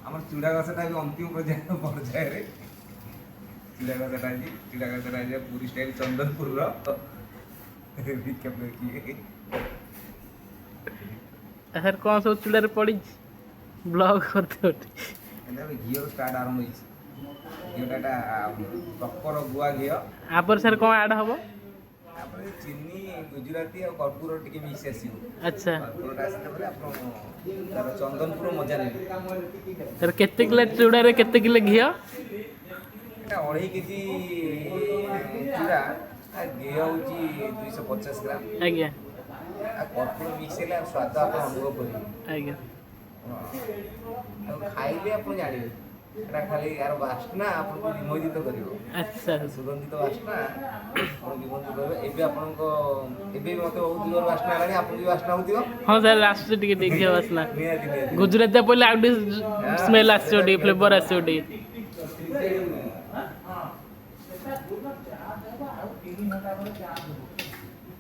ଆମର ଚୁଡ଼ା ଘଷାଟା ବି ଅନ୍ତିମ ପର୍ଯ୍ୟାୟରେ। ଚୁଡ଼ା ଘଷାଟା ଆଜି, ଚୁଡ଼ା ଘଷାଟା ଆଜି ପୁରୀ ଷ୍ଟାଇଲ୍ ଚନ୍ଦନପୁରର ରିକାପ ଦେଖିବେ। ସାର୍, କ'ଣ ସବୁ ଚୁଡ଼ାରେ ପଡ଼ିଛି? ବ୍ଲଗ୍ କରିଥିବ। ଏବେ ଘିଅରୁ ଷ୍ଟାର୍ଟ ଆରମ୍ଭ ହେଇଛି। ଘିଅଟା, ଏଟା ପ୍ରପର ଗୁଆ ଘିଅ। ଆପରେ ସାର୍, କ'ଣ ଆଡ଼୍ ହବ? ତାପରେ ଚିନି, ଗୁଜୁରାତି ଆଉ କର୍ପୂର ଟିକେ ମିକ୍ସ ଆସିବ। କର୍ପୂରଟା ଆସିଲା ପରେ ଆପଣ ତାର ଚନ୍ଦନପୁର ମଜା ନେବେ। ସାର୍, କେତେ କିଲୋ ଚୁଡ଼ାରେ କେତେ କିଲୋ ଘିଅ? ଏଟା 2.5 କେଜି ଚୁଡ଼ା, ଆଉ ଘିଅ ହେଉଛି 250 ଗ୍ରାମ। ଆଉ କର୍ପୂର ମିକ୍ସ ହେଲେ ଆଉ ସ୍ୱାଦ ଆପଣ ଅନୁଭବ କରିବେ। ଆଉ ଖାଇଲେ ଆପଣ ଜାଣିବେ, ଏଟା ଖାଲି ଏହାର ବାସ୍ନା ଆପଣଙ୍କୁ ବିମୋହିତ କରିବ। ସୁଗନ୍ଧିତ ବାସ୍ନା ଆପଣଙ୍କୁ ବିମୋହିତ କରିବ। ଏବେ ଆପଣଙ୍କ, ଏବେ ବି ମୋତେ ବହୁତ ଜୋର ବାସ୍ନା ହେଲାଣି। ଆପଣଙ୍କୁ ବି ବାସ୍ନା ହେଉଥିବ। ହଁ ସାର୍, ଆସୁଛି ଟିକେ ଟିକେ ଘିଅ ବାସ୍ନା। ନିହାତି ନିହାତି। ଗୁଜୁରାତିଆ ପଡ଼ିଲେ ଆଉ ଟିକେ ସ୍ମେଲ୍ ଆସିବ, ଟିକେ ଫ୍ଲେଭର ଆସିବ ଟିକେ।